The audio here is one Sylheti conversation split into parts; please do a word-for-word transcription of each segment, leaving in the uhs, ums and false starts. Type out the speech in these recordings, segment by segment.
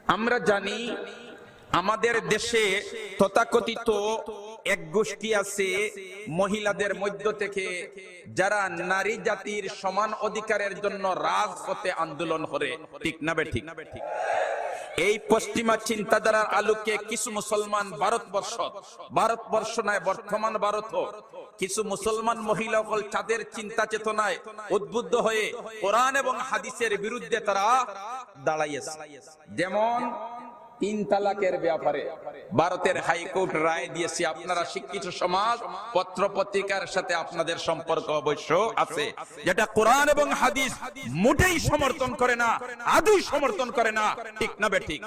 আমরা জানি, আমাদের দেশে তথাকথিত এক গোষ্ঠী আছে মহিলাদের মধ্য থেকে, যারা নারী জাতির সমান অধিকারের জন্য রাজপথে আন্দোলন করে, ঠিক না বেঠিক? এই পশ্চিমা চিন্তাধারার আলোকে কিছু মুসলমান ভারতবর্ষ, ভারতবর্ষ নয়, বর্তমান ভারতও কিছু মুসলমান মহিলা অকল তাদের চিন্তা চেতনায় উদ্বুদ্ধ হয়ে কোরআন এবং হাদিসের বিরুদ্ধে তারা দাঁড়াইয়াছে। যেমন তিন তালাকের ব্যাপারে ভারতের হাইকোর্ট রায় দিয়েছে, আপনারা শিক্ষিত সমাজ, পত্র পত্রিকার সাথে আপনাদের সম্পর্ক অবশ্য আছে, যেটা কোরআন এবং হাদিস মোটেই সমর্থন করে না, আদৌ সমর্থন করে না, ঠিক না বেঠিক?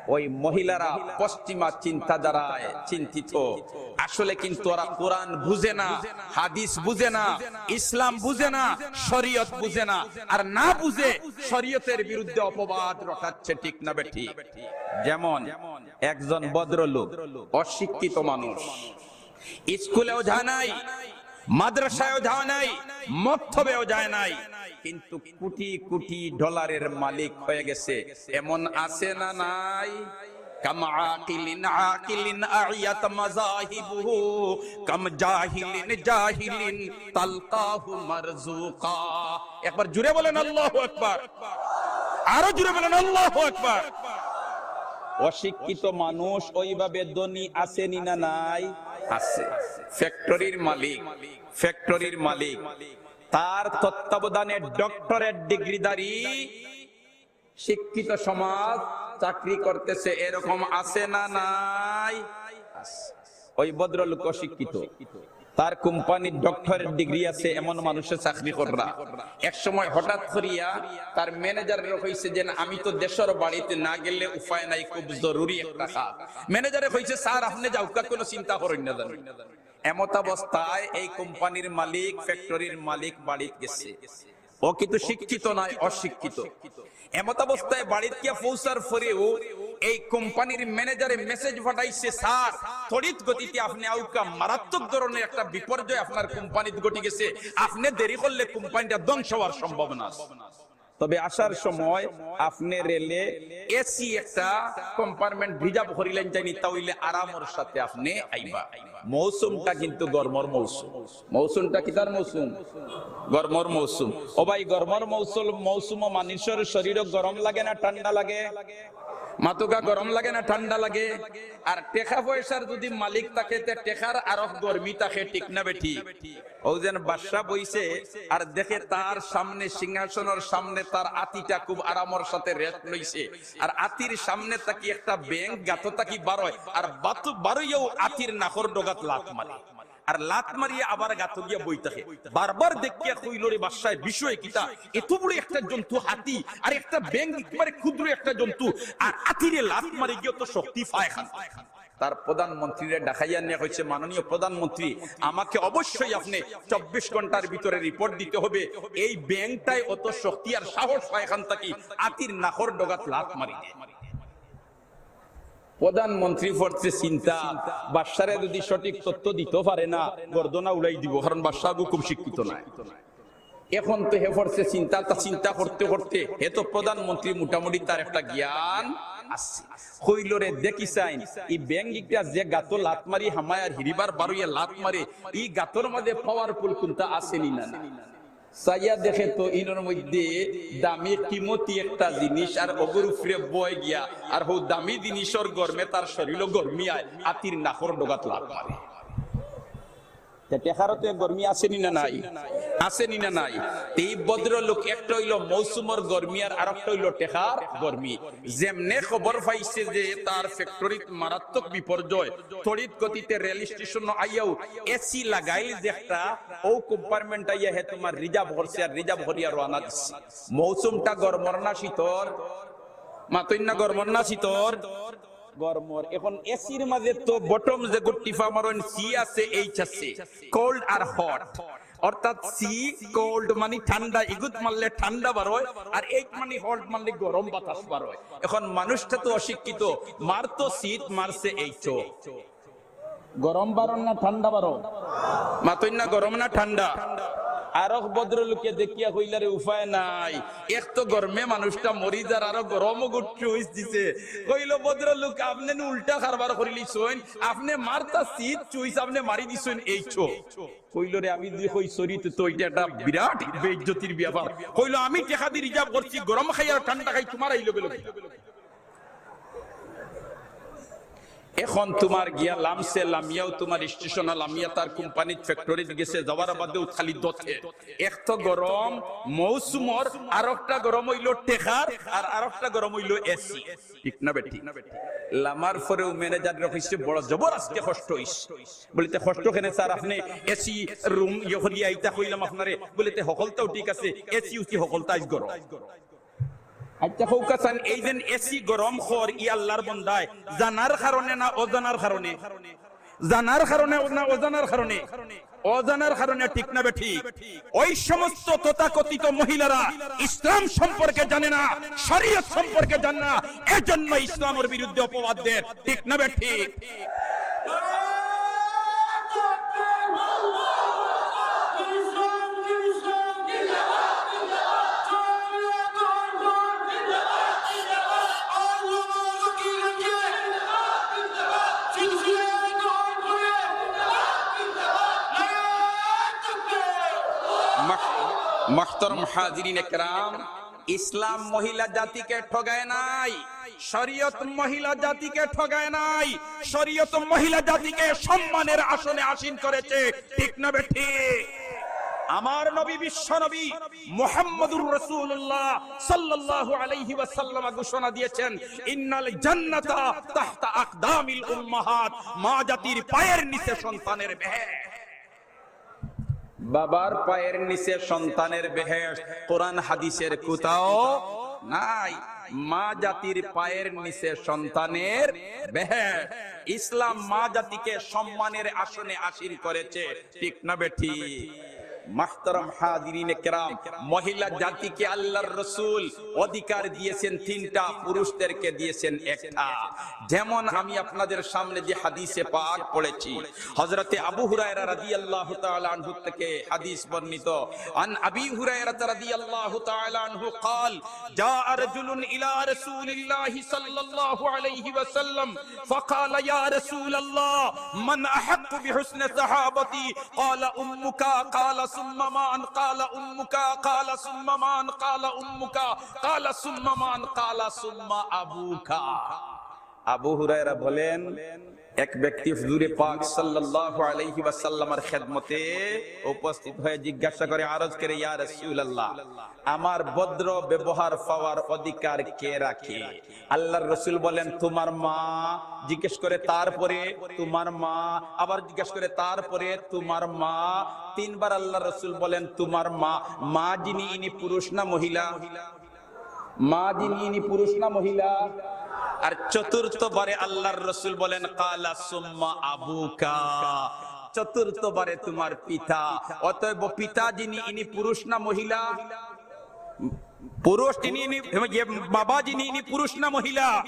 ওই মহিলারা পশ্চিমা চিন্তাধারায় চিন্তিত, আসলে কিন্তু ওরা কোরআন বুঝে না, হাদিস বুঝে না, ইসলাম বুঝে না, শরীয়ত বুঝে না, আর না বুঝে শরীয়তের বিরুদ্ধে অপবাদ রটাচ্ছে, ঠিক না বেঠিক? যেমন একজন ভদ্রলোক, অশিক্ষিত মানুষ, স্কুলেও যায় নাই, মাদ্রাসায়ও যায় নাই, মক্তবেও যায় নাই, কিন্তু কোটি কোটি ডলারের মালিক হয়ে গেছে, এমন আছে না নাই? কাম আকিলিন আকিলিন আইয়াত মাজাহিবুহু, কাম জাহিলিন জাহিলিন তালকাহু মারজুকা। একবার জুরে বলেন আল্লাহু আকবার, আরো জুরে বলেন আল্লাহু আকবার। অশিক্ষিত মানুষ ওইভাবে ধনী আছে নি না নাই? আছে। ফ্যাক্টরির মালিক, ফ্যাক্টরির মালিক, তার তত্ত্বাবধানে ডক্টরেট ডিগ্রিধারী শিক্ষিত সমাজ চাকরি করতেছে, এরকম আছে না নাই? আছে। ওই ভদ্রলোক অশিক্ষিত, তার কোম্পানির ডক্টরেট ডিগ্রি আছে, এমন মানুষে চাকরি কররা। এক সময় হঠাৎ করিয়া তার ম্যানেজাররে কইছে যে, "না, আমি তো দেশর বাড়িত না গেলে উপায় নাই, খুব জরুরি একটা কাজ।" ম্যানেজারে কইছে, "স্যার, আপনে যাউক্কা, কোনো চিন্তা করইন না জানি।" এমতাবস্থায় এই কোম্পানির মালিক, ফ্যাক্টরির মালিক বাড়িত গেছে। ও কিন্তু শিক্ষিত নায়, অশিক্ষিত। এমতাবস্থায় বাড়িত গিয়া পৌঁছার পরেও এই কোম্পানির ম্যানেজারে মেসেজ পাঠাইছে, "স্যার, তড়িৎ গতিতে আপনে আউক্কা, মারাত্মক ধরনের একটা বিপর্যয় আপনার কোম্পানিত ঘটি গেছে, আপনে দেরি করলে কোম্পানিটা ধ্বংস হওয়ার সম্ভাবনা আছে। তবে আসার সময় আপনে রেলে এসি একটা কম্পার্টমেন্ট রিজার্ভ করিলাইন যাইনি, তা অইলে আরামর সাথে আপনে আইবা।" মৌসুমটা কিন্তু গরমর মৌসুম। মৌসুমটা কিতার মৌসুম? গরমর মৌসুম। ও ভাই, গরমর মৌসুম, মৌসুমো মানুষর শরীরও গরম লাগে না ঠান্ডা লাগে? মাতুক্কা, গরম লাগে না ঠান্ডা লাগে? আর টেকা পয়সার যদি মালিক থাকে, তে টেকার আরো গরমি থাকে, ঠিক না বেঠিক? অউ যেন বাদশা বইছে, আর দেখে তার সামনে, সিংহাসনর সামনে তার আতিটা খুব আরামর সাথে রেস্ট লইছে, আর আতির সামনে থাকি একটা ব্যাঙ গাতো থাকি বারয়, আর বাতু-, বারইয়াউ আতির নাকর ডগাত লাত মারে, আর লাত মারিয়া আবার গাতো গিয়া বই থাকে। বারবার দেখিয়া কইল, "রে বাদশা, বিষয় কিতা? এত বড় একটা জন্তু হাতি, আর একটা ব্যাঙ একেবারে ক্ষুদ্র একটা জন্তু, আর আতিরে লাত মারি গিয়া তো শক্তি পায় খান।" তার প্রধানমন্ত্রীরে ডাকাইয়া নিয়া কইছে, "মাননীয় প্রধানমন্ত্রী, আমাকে অবশ্যই আপনে চব্বিশ ঘন্টার ভিতরে রিপোর্ট দিতে হবে, এই ব্যাঙটায় অত শক্তি আর সাহস পায় খান থাকি আতির নাকর ডগাত লাত মারি দেয়।" প্রধানমন্ত্রী পড়ছে চিন্তা, বাদশারে যদি সঠিক তথ্য দিতো পারে না, গর্দনা উড়াই দিবো, কারণ বাদশা আগু খুব শিক্ষিত নায়। এখন তো হে পড়ছে চিন্তা, তা চিন্তা করতে করতে হে তো প্রধানমন্ত্রী, মোটামুটি তার একটা জ্ঞান আছে। কইল, "রে, দেখি চাইন, ই ব্যাঙ ইটা যে গাতো লাত মারি হামায় আর হিরিবার বারইয়া লাত মারে, ই গাতর মাঝে পাওয়ারফুল কুনটা আছে নি না?" চাইয়া দেখে তো ইনর মধ্যে দামি কিমতি একটা জিনিস, আর অগুর উপরে বয় গিয়া, আর হউ দামি জিনিসর গরমে তার শরীরও গরমি আয়, আতির নাকর ডগাত লাত মারে। তে টেকারও তো এক গরমি আছে নি না নাই? আছে নি না নাই? তে ই ভদ্রলোক, একটা অইলো মৌসুমর গরমি আর আরেকটা অইলো টেকার গরমি। যেমনে খবর পাইছে যে তার ফ্যাক্টরিত মারাত্মক বিপর্যয়, তড়িৎ গতিতে রেল স্টেশন আইয়াউ এসি লাগাইল যে একটা, অউ কম্পার্টমেন্ট আইয়া হে তুমার রিজার্ভ করছে আর রিজার্ভ করিয়া রওয়ানা দিছে। মৌসুমটা গরমর না শীতর? মাতইন না, গরমর না শীতর? গরমর। এখন এসির মাঝে তো বটম যে গুট্টি ফামারন সি আছে, এইচ আছে, কোল্ড আর হট। অর্থাৎ সি কোল্ড মানে ঠান্ডা, ইগুত মারলে ঠান্ডা বারয়, আর এইচ মানে হট মারলে গরম বাতাস বারয়। এখন মানুষটা তো অশিক্ষিত, মার তো শীত, মারছে এইচ। গরম বারর না ঠান্ডা বারর? মাতইন না, গরম না ঠান্ডা? আরক ভদ্রলোকে দেখিয়া কইলা, "রে, উপায় নাই, এক তো গরমে মানুষটা মরি যার, আরো গরমও গুট চুইস দিছে।" কইল, "ভদ্রলোক, আপনে নু উল্টা কারবার করিলিছইন, আপনে মারতা শীত চুইস, আপনে মারি দিছইন এই চো।" কইল, "রে, আমি যদি কই সরি, তো, তো এটা একটা বিরাট বেইজ্জতির ব্যাপার।" কইল, "আমি টেকা দি রিজার্ভ করছি, গরম খাই আর ঠান্ডা খাই, তোমার আইলো গেল কি?" এখন তোমার গিয়া লামছে, লামিয়াও তোমার স্টেশনে লামিয়া তার কোম্পানির ফ্যাক্টরিত গেছে, যাওয়ার বাদেও খালি দতে। এক তো গরম মৌসুমর, আর একটা গরম অইলো টেকার, আর আর একটা গরম অইলো এসি। ঠিক না বেঠিক? লামার পরেও ম্যানেজাররে কইছে, "বড় জবর আজকে কষ্ট অইছে।" বলে, "তে কষ্ট কেনে স্যার? আপনে এসি রুম ইয়ে করিয়া আইতা কইলাম আপনারে।" বলে, "তে হকলতাও ঠিক আছে, এসি উসি হকলতা আইজ গরম।" আচ্ছা, কউক্কা চাইন, এই যেন এসি গরম কর, ই আল্লাহর বন্দায় জানার কারণে না অজানার কারণে? জানার কারণে না অজানার কারণে? অজানার কারণে, ঠিক না বেঠিক? ওই সমস্ত তথাকথিত মহিলারা ইসলাম সম্পর্কে জানে না, শরীয়ত সম্পর্কে জানে না, এজন্য ইসলামের বিরুদ্ধে অপবাদ দেয়, ঠিক না বেঠিক? মাহ-, মাহতারাম হাজিরিন একরাম, ইসলাম মহিলা জাতিকে ঠগায় নাই, শরীয়ত মহিলা জাতিকে ঠগায় নাই, শরীয়ত মহিলা জাতিকে সম্মানের আসনে আসীন করেছে, ঠিক না বেঠিক? আমার নবী, বিশ্ব নবী মুহাম্মদুর রাসূলুল্লাহ সাল্লাল্লাহু আলাইহি ওয়াসাল্লাম ঘোষণা দিয়েছেন, "ইন্নাল জান্নাতা তাহতা আকদামিল উম্মাহাত", মা জাতির পায়ের নিচে সন্তানের বেহেশত। বাবার পায়ের নিচে সন্তানের বেহেশত কোরআন হাদিসের কোথাও নাই। মা জাতির পায়ের নিচে সন্তানের বেহেশত। ইসলাম মা জাতিকে সম্মানের আসনে আসীন করেছে, ঠিক না বেঠিক? মাহতারাম হাজিরিন কেরাম, মহিলা জাতিকে আল্লাহর রসুল অধিকার দিয়েছেন তিনটা, পুরুষদেরকে দিয়েছেন একটা। যেমন আমি আপনাদের সামনে যে হাদিসে পাক পড়েছি, হযরতে আবু হুরায়রা রাদিয়াল্লাহু তাআলা আনহু থেকে হাদিস বর্ণিত, عن أبي هريرة رضي الله تعالى عنه قال، جاء رجل إلى رسول الله صلى الله عليه وسلم فقال، يا رسول الله، من أحق بحسن صحابتي؟ قال، أمك. قال، ثم من؟ قال، أمك. قال، ثم من؟ قال، أمك. قال، ثم من؟ قال، ثم أبوك. আবু হুরায়রা বলেন, এক ব্যক্তি হুজুরে পাক সাল্লাল্লাহু আলাইহি ওয়াসাল্লামের খেদমতে উপস্থিত হয়ে জিজ্ঞাসা করে, আরজ করে, ইয়া রাসূলুল্লাহ, আমার ভদ্র ব্যবহার পাওয়ার অধিকার কে রাখে? আল্লাহর রসুল বলেন, তোমার মা। জিজ্ঞেস করে, তারপরে? তোমার মা। আবার জিজ্ঞেস করে, তারপরে? তোমার মা। তিনবার আল্লাহর রসুল বলেন, তোমার মা। মা যিনি, ইনি পুরুষ না মহিলা? মা যিনি, ইনি পুরুষ না মহিলা? আর চতুর্থবারে আল্লাহর রসুল বলেন, কালা সুম্মা আবুকা, চতুর্থবারে তোমার পিতা। অতএব পিতা যিনি, ইনি পুরুষ না মহিলা? পুরুষ যিনি, ইনি, ইয়ে, বাবা যিনি, ইনি পুরুষ না মহিলা?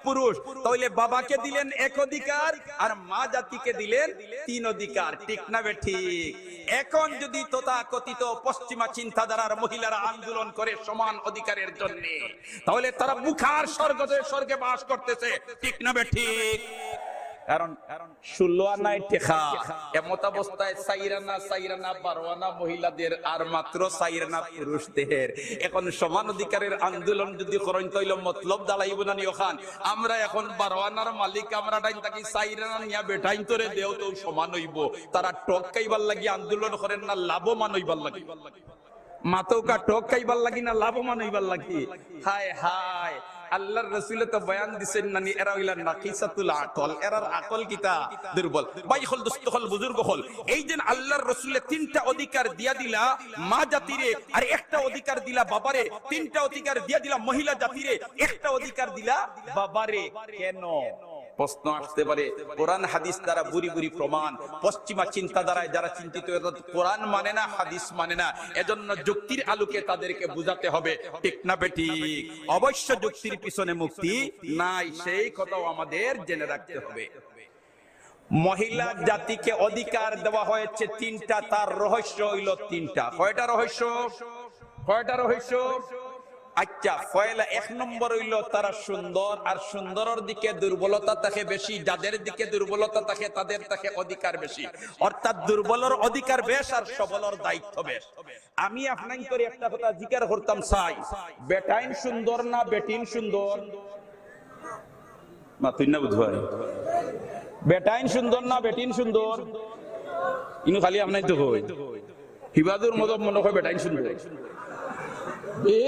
পুরুষ। তাহলে বাবাকে দিলেন এক অধিকার, আর মা জাতিকে দিলেন তিন অধিকার। ঠিক না বেঠিক? এখন যদি তথাকথিত পশ্চিমা চিন্তাধারার মহিলারা আন্দোলন করে সমান অধিকারের জন্য, তাহলে তারা বুখার স্বর্গ হয়ে স্বর্গে বাস করতেছে। ঠিক না বেঠিক? কারণ ষোলো আনায় টেকা, এমতাবস্থায় চাইর আনা, চাইর আনা, বারো আনা মহিলাদের আর মাত্র চাইর আনা পুরুষদের। এখন সমান অধিকারের আন্দোলন যদি করইন, তাইলে মতলব দাঁড়াইব না নি ওখান? আমরা এখন বারো আনার মালিক, আমরা ডাইন থাকি চাইর আনা নিয়া বেটাইন তোরে দেও, তো সমান অইব। তারা ঠগ খাইবার লাগি আন্দোলন করেন না, লাভবান অইবার লাগি। মাতউক্কা, ঠগ খাইবার লাগি না লাভবান অইবার লাগি? হায় হায়, আল্লাহর রসুলে তো বয়ান দিছেন নানি, এরা অইলা নাকিসাতুল আকল, এরার আকল কিতা? দুর্বল। ভাই অকল, দোস্ত অকল, বুজুর্গ অকল, এই যে আল্লাহর রসুলে তিনটা অধিকার দিয়া দিলা মা জাতিরে, আর একটা অধিকার দিলা বাবারে, তিনটা অধিকার দিয়া দিলা মহিলা জাতিরে, একটা অধিকার দিলা বাবারে, কেন? প্রশ্ন আসতে পারে, কোরআন হাদিস দ্বারা ভুরি ভুরি প্রমাণ। পশ্চিমা চিন্তাধারায় যারা চিন্তিত, এরা তো কোরআন মানে না, হাদিস মানে না, এজন্য যুক্তির আলোকে তাদেরকে বুঝাতে হবে, ঠিক না বেঠিক? অবশ্য যুক্তির পিছনে মুক্তি নাই, সেই কথাও আমাদের জেনে রাখতে হবে। মহিলা জাতিকে অধিকার দেওয়া হয়েছে তিনটা, তার রহস্য হইল তিনটা। কয়টা রহস্য? কয়টা রহস্য? আচ্ছা, পয়লা, এক নম্বর হইল তারা সুন্দর, আর সুন্দরর দিকে দুর্বলতা থাকে বেশি। যাদের দিকে দুর্বলতা থাকে, তাদের থাকে অধিকার বেশি। অর্থাৎ দুর্বলর অধিকার বেশ আর সবলর দায়িত্ব বেশ। আমি আপনাইন্তরে একটা কথা জিকার করতাম চাই, বেটাইন সুন্দর না বেটিন সুন্দর? মাতুইন না বুধ ভাই, বেটাইন সুন্দর না বেটিন সুন্দর? ইনু খালি আপনাইন তো কই, হিবাদুর মতো মনে হয় বেটাইন সুন্দর। এ,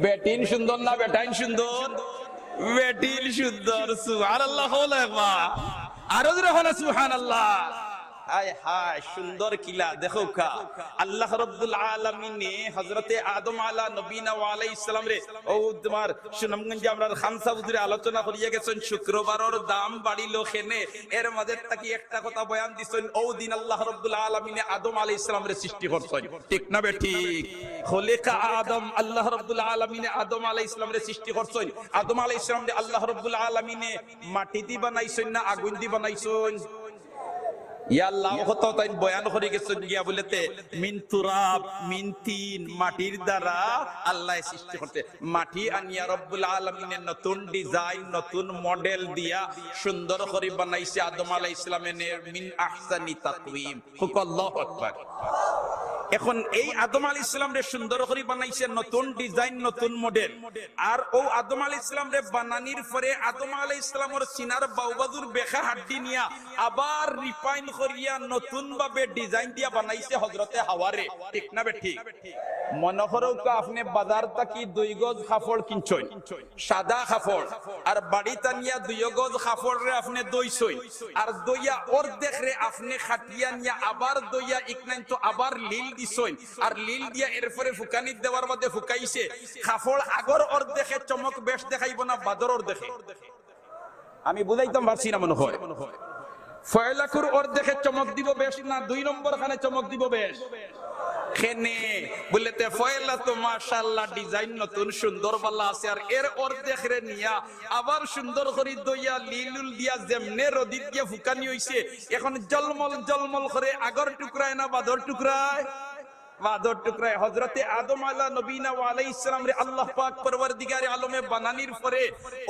বেটিন সুন্দর না বেটাইন সুন্দর? বেটিন সুন্দর। সুবহানাল্লাহ, হলো একবার। আরো জোরে হলো সুবহানাল্লাহ। হায় হায়, সুন্দর কিলা দেখো কা। আল্লাহ রাব্বুল আলামিনে হযরতে আদম আলা নবীনা ওয়া আলাইহিস সালাম রে, ও তোমার সুনামগঞ্জে আমরার খানসা হুজুরে আলোচনা করিয়া গেছেন, শুক্রবারর দাম বাড়িল কেনে। এর মাঝে থাকি একটা কথা বয়ান দিছেন, ও দিন আল্লাহ রাব্বুল আলামিনে আদম আলাইহিস সালাম রে সৃষ্টি করছেন, ঠিক না বেঠিক? খলিকা আদম, আল্লাহ রাব্বুল আলামিনে আদম আলাইহিস সালাম রে সৃষ্টি করছেন। আদম আলাইহিস সালাম রে আল্লাহ রাব্বুল আলামিনে মাটি দি বানাইছেন না আগুন দি বানাইছেন? ইয়া আল্লাহ, ও কথা তাইন বয়ান করি গেছেন গিয়া বুলেতে, মিন তুরাব, মিন তিন, মাটির দ্বারা আল্লাহ সৃষ্টি করতে। মাটি আনিয়া রব্বুল আলামিনে নতুন design, নতুন model দিয়া সুন্দর করি বানাইছে আদম আলাইহিস সালামে নে, মিন আহসানি তাকওয়িম। হুক আল্লাহু আকবার। এখন এই আদম আলাইহিস সালাম রে সুন্দর করি বানাইছে, নতুন design, নতুন model। আর ও আদম আলাইহিস সালাম রে বানানির পরে আদম আলাইহিস সালামর সিনার বাউবাজুর বেকা হাড্ডি নিয়া আবার refine করিয়া নতুন ভাবে design দিয়া বানাইছে হযরতে হাওয়ারে, ঠিক না বেঠিক? মনে করউক্কা আপনে বাজার থাকি দুই গজ কাপড় কিনছইন, সাদা কাপড়, আর বাড়িত আনিয়া দুই গজ কাপড় রে আপনে ধইছইন, আর ধইয়া অর্ধেক রে আপনে কাটিয়া নিয়া আবার ধইয়া ইকনাইন তো আবার লিল দিছইন, আর লিল দিয়া এরপরে ফুকানিত দেওয়ার বাদে ফুকাইছে, কাপড় আগর অর্ধেকে চমক বেশ দেখাইবো না বাদর অর্ধেকে? আমি বুঝাইতাম পারছি না মনে হয়। পয়লাকুর অর্ধেকে চমক দিব বেশ না দুই নম্বর খানে চমক দিব বেশ? কেনে? বুলেতে পয়লা তো মাশাআল্লাহ design নতুন সুন্দর বালা আছে, আর এর অর্ধেক রে নিয়া আবার সুন্দর করি ধইয়া লিলুল দিয়া যেমনে রদিত গিয়া ফুকানি অইছে, এখন জলমল জলমল করে আগর টুকরায় না বাদর টুকরায়? বাদর টুকরায়। হযরতে আদম আলা নবীনা ওয়া আলাইহিস সালাম রে আল্লাহ পাক পরওয়ারদিগারে আলমে বানানির পরে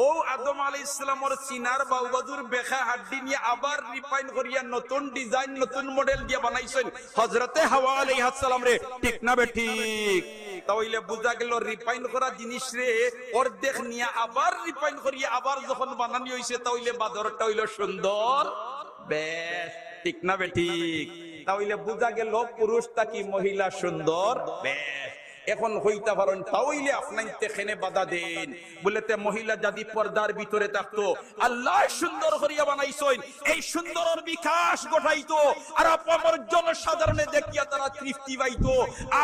ও আদম আলাইহিস সালামর সিনার বাউবাজুর বেকা হাড্ডি নিয়া আবার refine করিয়া নতুন design, নতুন model দিয়া বানাইছইন হযরতে হাওয়া আলাইহাস সালাম রে, ঠিক না বেঠিক? তা অইলে বুঝা গেল refine করা জিনিস রে অর্ধেক নিয়া আবার refine করিয়া আবার যখন বানানি অইছে তা অইলে বাদরটা অইল সুন্দর বেশ, ঠিক না বেঠিক? তা অইলে বুঝা গেল পুরুষ থাকি মহিলা সুন্দর বেশ। এখন কইতা পারইন, তা অইলে আপনাইন্তে কেনে বাধা দেইন? বুলেতে মহিলা জাতি পর্দার ভিতরে থাকতো, আল্লায় সুন্দর করিয়া বানাইছইন, এই সুন্দরর বিকাশ ঘটাইতো, আর আপামর জনসাধারণে দেখিয়া তারা তৃপ্তি পাইতো।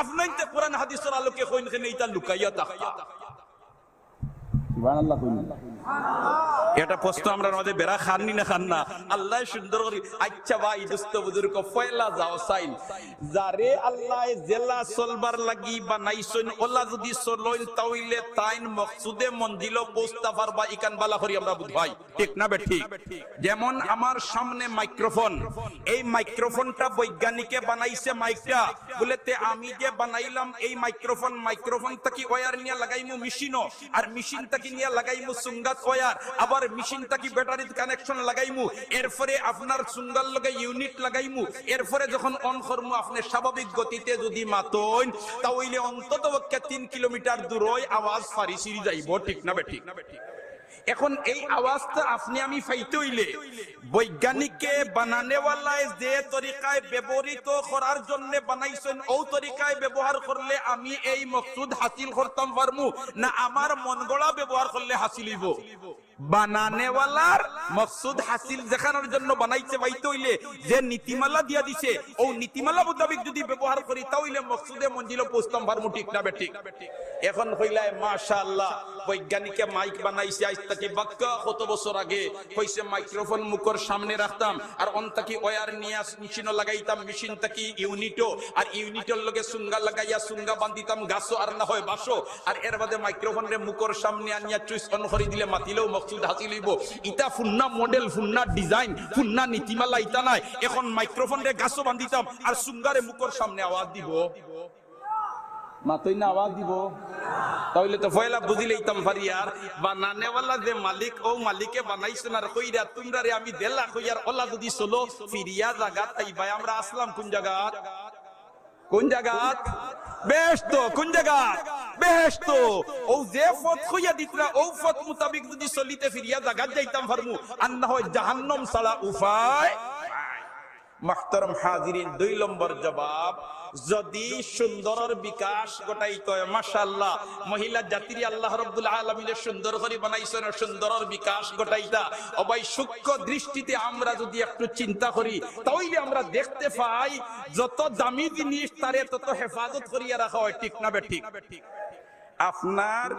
আপনাইন্তে কোরআন হাদিসর আলোকে কইন কেনে ইতা লুকাইয়া থাকতা? সুবহানাল্লাহ কইন। এটা প্রশ্ন আমরার মাঝে বেড়া খাননি না খান না? আল্লায় সুন্দর করি। আচ্ছা ভাই, দোস্ত বুজুর্গ, পয়লা যাও চাইন, যারে আল্লায় যেলা চলবার লাগি বানাইছইন, ওলা যুদি চলইন, তা অইলে তাইন মকসুদে মঞ্জিলো পৌঁছতা পারবা, ইখান বালা করি আমরা বুঝাই, ঠিক না বেঠিক? যেমন আমার সামনে microphone, এই microphone টা বৈজ্ঞানিকে বানাইছে, মাইকটা। বুলেতে আমি যে বানাইলাম এই microphone, microphone থাকি wire নিয়া লাগাইমু মেশিনো, আর মেশিন থাকি নিয়া লাগাইমু সুঙ্গাত wire, আবার মেশিন থাকি battery connection লাগাইমু, এরপরে আপনার সুঙ্গার লগে unit লাগাইমু, এরপরে যখন on করমু আপনে স্বাভাবিক গতিতে যুদি মাতইন, তা অইলে অন্তত পক্ষে তিন কিলোমিটার দূরই আওয়াজ ফারি ছিরি যাইবো, ঠিক না বেঠিক? এখন এই আওয়াজটা আপনে আমি পাইতে অইলে বৈজ্ঞানিকে বানানেওয়ালায় যে তরিকায় ব্যবহৃত করার জন্য বানাইছইন, অউ তরিকায় ব্যবহার করলে আমি এই মকসুদ হাসিল করতাম পারমু, না আমার মন গড়া ব্যবহার করলে হাসিল অইবো? বানানেওয়ালার মকসুদ হাসিল যেখানর জন্য বানাইছে পাইতে অইলে যে নীতিমালা দিয়া দিছে, অউ নীতিমালা মোতাবিক যুদি ব্যবহার করি, তা অইলে মকসুদে মঞ্জিলো পৌঁছতাম পারমু, ঠিক না বেঠিক? এখন কইলায়, মাশাআল্লাহ, বৈজ্ঞানিকে মাইক বানাইছে আইজ থাকি বাক্কা কত বছর আগে, কইছে microphone মুখর সামনে রাখতাম, আর অন থাকি wire নিয়া মেশিনো লাগাইতাম, মেশিন থাকি unit ও, আর unit অর লগে সুঙ্গা লাগাইয়া সুঙ্গা বান্ধিতাম গাছো আর না হয় বাঁশো, আর এর বাদে microphone রে মুখর সামনে আনিয়া switch on করি দিলে মাতিলেও মাকসুদ হাসিল অইবো। ইতা ফুন্না মডেল, ফুন্না ডিজাইন, ফুন্না নীতিমালা ইতা নায়। এখন মাইক্রোফোনরে গাছো বান্ধিতাম আর সুঙ্গারে মুখর সামনে আওয়াজ দিবো। মাতইন না, আওয়াজ দিবো। তাইলে তো পয়লা বুঝিলাইতাম পারি আর বানানেওয়ালা যে মালিক, অউ মালিকে বানাইছইন আর কইরা তুমরারে আমি যেলা কইয়ার অলা যুদি চলো, ফিরিয়া জাগাত আইবায়। আমরা আছলাম কুন জাগাত? কুন জাগাত? বেহেশত। কুন জাগাত? বেহেশত। অউ যে পথ কইয়া দিতরা, অউ পথ মোতাবিক যুদি চলিতে ফিরিয়া জাগাত যাইতাম পারমু, আর না হয় জাহান্নাম ছাড়া উপায় নাই। মুহতারাম হাজিরিন, দুই নম্বর জবাব, যুদি সুন্দরর বিকাশ ঘটাইতে অয়, মাশাআল্লাহ, মহিলা জাতিরে আল্লাহ রাব্বুল আলামিনে সুন্দর করি বানাইছইন, সুন্দরর বিকাশ ঘটাইতা। ও ভাই, সূক্ষ্ম দৃষ্টিতে আমরা যুদি একটু চিন্তা করি, তাইলে আমরা দেখতে পাই, যত দামি জিনিস তারে তত হেফাজত করিয়া রাখা অয়, ঠিক না বেঠিক? আপনার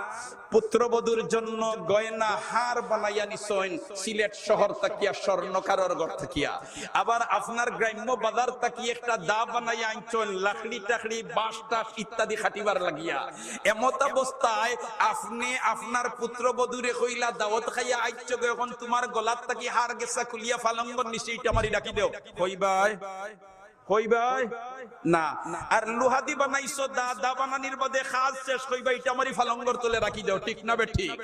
পুত্রবধূর জন্য গয়না হার বানাইয়া নিছইন সিলেট শহর থাকিয়া, স্বর্ণকারর ঘর থাকিয়া। আবার আপনার গ্রাম্য বাজার থাকি একটা দা বানাইয়া আনছইন, লাকড়ি টাকড়ি, বাঁশ টাশ ইত্যাদি কাটিবার লাগিয়া। এমত অবস্থায় আপনে আপনার পুত্রবধূরে কইলা, "দাওয়াত খাইয়া আইছো গো, এখন তুমার গলার থাকি হার গেছা, খুলিয়া ফালঙ্গর নিচে ইটা মারি রাখি দেও।" কইবায়? কইবায়? না। আর লুহাদি বানাইছো দা, দা বানানির বাদে কাজ শেষ, কইবায়, "ইটা মারি ফালঙ্গর তলে রাখি দেও", ঠিক না বেঠিক?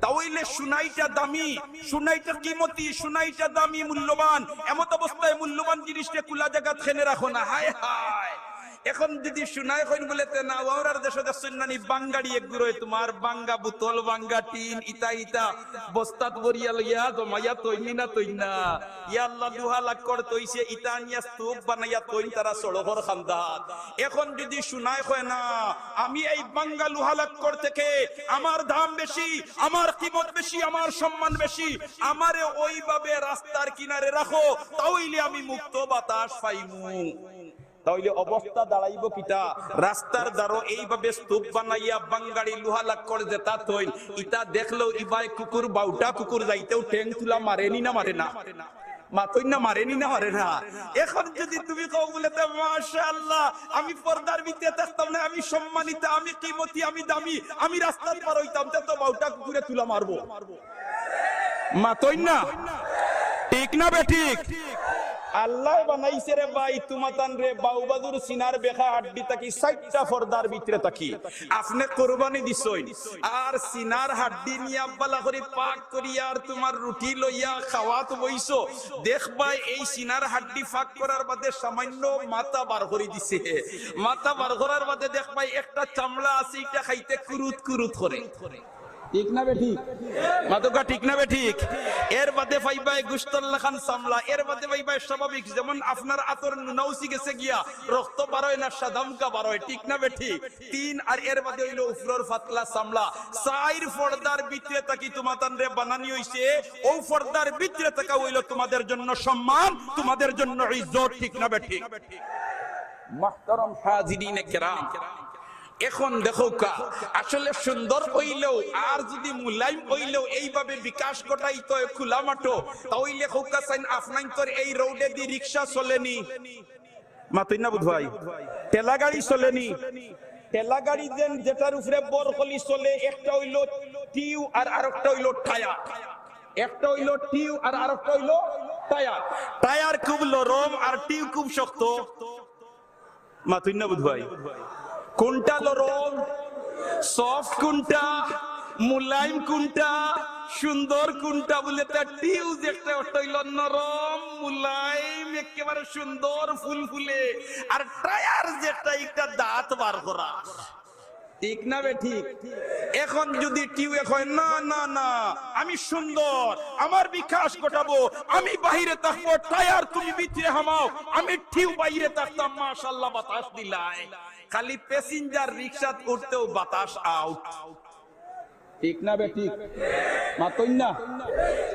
তা অইলে সোনাইটা দামি, সোনাইটা কিমতি, সোনাইটা দামি, মূল্যবান। এমত অবস্থায় মূল্যবান জিনিসরে খুলা জাগাত কেনে রাখো না? হায় হায়। এখন যুদি সোনায় কইন বুলে, "তে না, আমরার দেশো দেখছইন না নি, বাঙ্গাড়ি এক গুরুয় তুমার বাঙ্গা বুতল, বাঙ্গা টিন, ইতা ইতা বস্তাত ভরিয়া লইয়া জমাইয়া থইন নি না থইন না? ইয়া আল্লাহ, লুহা লাক্কড় থইছে, ইতা আনিয়া স্তূপ বানাইয়া থইন তারা সড়কর কান্দাত।" এখন যুদি সোনায় কয়, "না, আমি এই বাঙ্গা লুহা লাক্কড় থেকে আমার দাম বেশি, আমার কিমত বেশি, আমার সম্মান বেশি, আমারে ওইভাবে রাস্তার কিনারে রাখো, তা অইলে আমি মুক্ত বাতাস পাইমু।" তা অইলে অবস্থা দাঁড়াইবো কিতা? রাস্তার ধারো এইভাবে স্তূপ বানাইয়া বাঙ্গাড়ি লুহা লাক্কড় যেতা থইন, ইতা দেখলেও ইবায় কুকুর, বাউটা কুকুর যাইতেও ঠেং তুলা মারে নি না মারে না? মাতইন না, মারে নি না মারে না? এখন যুদি তুমি কও বুলে, "তে মাশাআল্লাহ, আমি পর্দার ভিতরে থাকতাম না, আমি সম্মানিতা, আমি কিমতি, আমি দামি, আমি রাস্তাত পার অইতাম", তে তো বাউটা কুকুরে তুলা মারবো। মাতইন না, ঠিক না বেঠিক? আল্লায় বানাইছে রে ভাই, তুমাতানরে বাউবাজুর সিনার বেকা হাড্ডি থাকি চাইরটা পর্দার ভিতরে থাকি। আপনে কুরবানি দিছইন, আর সিনার হাড্ডি নিয়া বালা করি পাক করিয়া আর তুমার রুটি লইয়া খাওয়াত বইছো। দেখবায় এই সিনার হাড্ডি পাক করার বাদে সামান্য মাথা বার করি দিছে। মাথা বার করার বাদে দেখবায় একটা চামড়া আছে, ইটা খাইতে কুরুত কুরুত করে। ঠিক না বেঠিক? মাতউক্কা, ঠিক না বেঠিক? এর বাদে পাইবায় গুস্তর লাখান চামড়া, এর বাদে পাইবায় স্বাভাবিক, যেমন আপনার আতর নুনাউসি গেছে গিয়া, রক্ত বার অয় না, সাদামুকা বার অয়, ঠিক না বেঠিক? তিন, আর এর বাদে অইলো উপরর পাতলা চামড়া। চাইর পর্দার ভিতরে থাকি তুমাতানরে বানানি অইছে, অউ পর্দার ভিতরে থাকা অইলো তুমাদের জন্য সম্মান, তুমাদের জন্য ইজ্জত, ঠিক না বেঠিক? মুহতারাম হাজিরিনে কেরাম, এখন দেখউক্কা, আসলে সুন্দর অইলেও আর যুদি মুলাইম অইলেও এইভাবে বিকাশ ঘটাইতে অয় খুলা মাঠো, তা অইলে কউক্কা চাইন, আপনাইনতর এই রোডেদি রিক্সা চলে নি? মাতইন না বুধ ভাই, ঠেলা গাড়ি চলে নি? ঠেলা গাড়ি যেন যেটার উপরে বরকলি চলে, একটা অইলো টিউ আর আরেকটা অইলো টায়ার। একটা অইলো টিউ আর আরেকটা অইলো টায়ার। টায়ার খুব নরম আর টিউ খুব শক্ত। মাতইন না বুধ ভাই, কুনটা নরম, সফট কুনটা, মুলাইম কুনটা, সুন্দর কুনটা? বুলে, তা টিউ যেটা, ওটা অইলো নরম, মুলাইম, একেবারে সুন্দর, ফুলফুলে। আর টায়ার যেটা, একটা দাঁত বার করা। ঠিক না বেঠিক? এখন যুদি টিউয়ে কয়, "না, না, না, আমি সুন্দর, আমার বিকাশ ঘটাবো, আমি বাহিরে থাকবো, টায়ার তুমি ভিতরে হামাও, আমি টিউ বাইরে থাকতাম", মাশাআল্লাহ, বাতাস দিলায়। খালি প্যাসেঞ্জার রিক্সাত উঠতেও বাতাস আউট। ঠিক না বেঠিক? মাতইন না।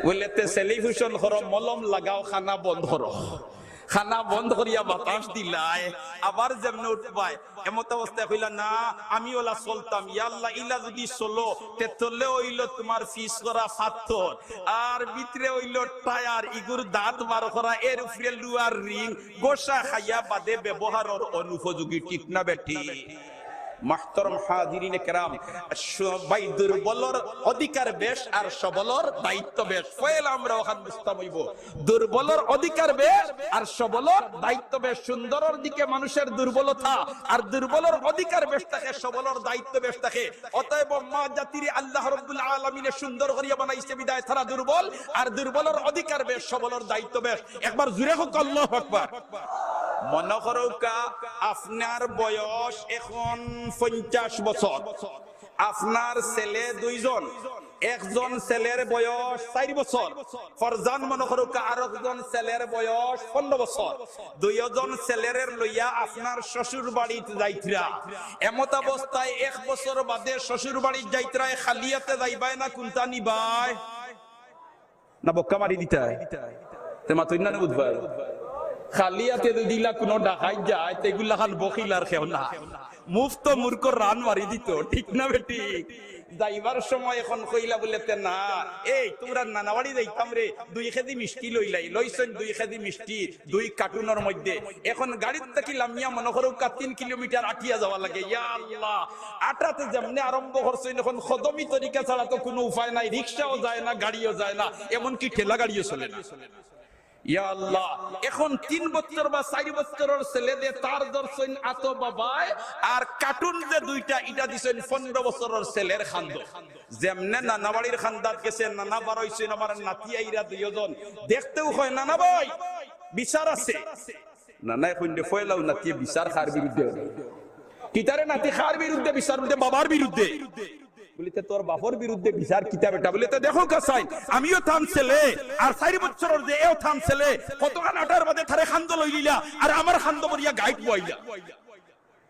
বুলে, তে সেলিফুশন করো, মলম লাগাও, খানা বন্ধ করো। খানা বন্ধ করিয়া বাতাস দিলায়, আবার যেমনে উঠবায়, এমত অবস্থায় কইলা, "না, আমি ওলা চলতাম, ইয়া আল্লাহ, ইলা যুদি চলো, তে তলে অইলো তুমার পিছ করা পাথর, আর ভিতরে অইলো টায়ার, ইগুর দাঁত বার করা, এর উপরে লুয়ার রিং, ঘষা খাইয়া বাদে ব্যবহারর অনুপযোগী", ঠিক না বেঠিক? মাহতরম হাজিরিনে কেরাম, স-, ভাই, দুর্বলর অধিকার বেশ আর সবলর দায়িত্ব বেশ। পয়লা আমরা অখান বুঝতাম অইবো, দুর্বলর অধিকার বেশ আর সবলর দায়িত্ব বেশ। সুন্দরর দিকে মানুষের দুর্বলতা, আর দুর্বলর অধিকার বেশ থাকে, সবলর দায়িত্ব বেশ থাকে। অতএব মা জাতিরে আল্লাহ রাব্বুল আলামিনে সুন্দর করিয়া বানাইছে বিধায় তারা দুর্বল, আর দুর্বলর অধিকার বেশ, সবলর দায়িত্ব বেশ। একবার জুরে কউক্কা আল্লাহু আকবার। মনো করউক্কা, আপনার বয়স এখন পঞ্চাশ বছর, আপনার ছেলে দুইজন, একজন ছেলের বয়স চাইর বছর, ফরজান মনো করউক্কা, আরকজন ছেলের বয়স পনরো বছর। দুইওজন ছেলেরে লইয়া আপনার শ্বশুর বাড়িত যাইতরা। এমতাবস্থায় এক বছর বাদে শ্বশুর বাড়িত যাইতরায় খালি আতে যাইবায় না কুন্তা নিবায়? না বক্কা মারি দিতায়? তে মাতইন না, না বুঝবায়। খালি আতে যুদি ইলা কুনু ডাকাইত যায়, তে ইগুর লাখান বখিল আর কেউ না। মুফতো মূর্খর রান মারি দিতো, ঠিক না বেঠিক? যাইবার সময় এখন কইলা বুলে, "তে না, এই তুমরার নানা বাড়ি যাইতাম রে, দুই কেজি মিষ্টি লইলাই।" লইছইন দুই কেজি মিষ্টি, দুই কার্টুনর মধ্যে। এখন গাড়িত থাকি লামিয়া মনো করউক্কা তিন কিলোমিটার আটিয়া যাওয়া লাগে। ইয়া আল্লাহ, আটাতে যেমনে আরম্ভ করছইন, এখন কদমি তরিকা ছাড়া তো কুনু উপায় নাই, রিক্সাও যায় না, গাড়িও যায় না, এমনকি ঠেলা গাড়িও চলে না। ইয়া আল্লাহ, এখন তিন বছর বা চাইর বছরর ছেলে দে তার ধরছইন আতো বাবায়, আর কার্টুন যে দুইটা, ইটা দিছইন পনরো বছরর ছেলের কান্দো। যেমনে নানা বাড়ির কান্দাত গেছে, নানা বারইছইন, আমার নাতি আইরা দুইওজন। দেখতেউ কয়, "নানা ভাই, বিচার আছে।" নানায় কইন দে, "পয়লাউ নাতিয়ে বিচার কার বিরুদ্ধে অইলো?" "কিতারে নাতি, কার বিরুদ্ধে বিচার?" বুলে, "বাবার বিরুদ্ধে।" বুলে, "তে তোর বাপর বিরুদ্ধে বিচার কিতা বেটা?" বুলে, "তে দেখউক্কা চাইন, আমিও তান ছেলে, আর চাইর বছরর যে এও তান ছেলে, কতখান আটার বাদে তারে কান্দো লইলিলা, আর আমার কান্দো বরিয়া গাড়িত বওয়াইলা।"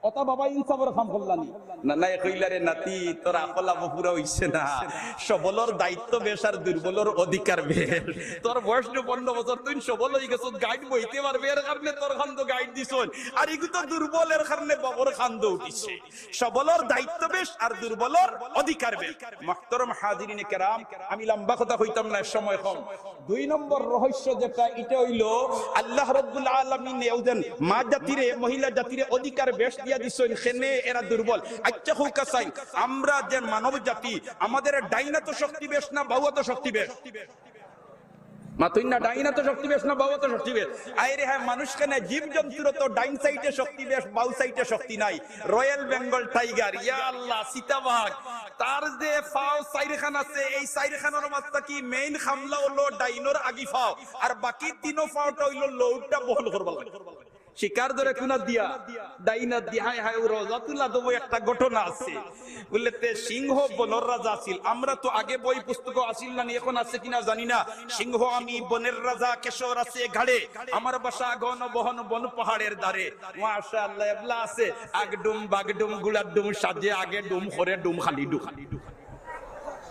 অতা বাবা ইনসাফর কাম করলানি। নানায় কইলা, "রে নাতি, তোর আকল আবু পুরা অইছে না। সবলর দায়িত্ব বেশ আর দুর্বলর অধিকার বেশ। তোর বয়স নু পনরো বছর, তুই সবল অইগেছস, গাড়িত বইতে পারবে, এর কারণে তোর কান্দো গাড়িত দিছইন। আর ইগু তো দুর্বল, এর কারণে বাপর কান্দো উঠিছে।" সবলর দায়িত্ব বেশ আর দুর্বলর অধিকার বেশ। মহতরম হাজিরিনে কেরাম, আমি লম্বা কথা কইতাম না, সময় কম। দুই নম্বর রহস্য যেটা, ইটা অইলো আল্লাহ রাব্বুল আলামিনে অউ যেন মা জাতিরে, মহিলা জাতিরে অধিকার বেশ দিয়া দিছইন, কেনে এরা দুর্বল। আইচ্ছা কউক্কা চাইন, আমরা যে মানব জাতি, আমাদের ডাইন আতো শক্তি বেশ না বাউ আতো শক্তি বেশ? মাতইন না, ডাইন আতো শক্তি বেশ না বাউ আতো শক্তি বেশ? আয় রে হায়, মানুষ কেনে, জীবজন্তুরও তো ডাইন সাইডে শক্তি বেশ, বাউ সাইডে শক্তি নাই। রয়্যাল বেঙ্গল টাইগার, ইয়া আল্লাহ, চিতাবাঘ, তার যে পাও চাইরখান আছে, এই চাইরখানর মাঝ থাকি মেইন কামলা অইলো ডাইনর আগি পাও, আর বাকি তিনো পাওটা অইলো লউটটা বহন করবার লাগি। শিকার ধরে কুনাত দিয়া? ডাইনাত দিয়া। হায় হায়, অউ রওজাতুল আদবো একটা ঘটনা আছে। বুলে, তে সিংহ বনর রাজা আছিল। আমরা তো আগে বই পুস্তকো আছিল না নি, এখন আছে কিনা জানি না। সিংহ আমি বনের রাজা, কেশর আছে ঘাড়ে, আমার বাসা ঘন বহন বন পাহাড়ের ধারে। মাশাআল্লাহ, এবলা আছে, আগ ডুম, বাগ ডুম, গুড়ার ডুম সাজে, আগে ডুম করে ডুম খালি ডুম।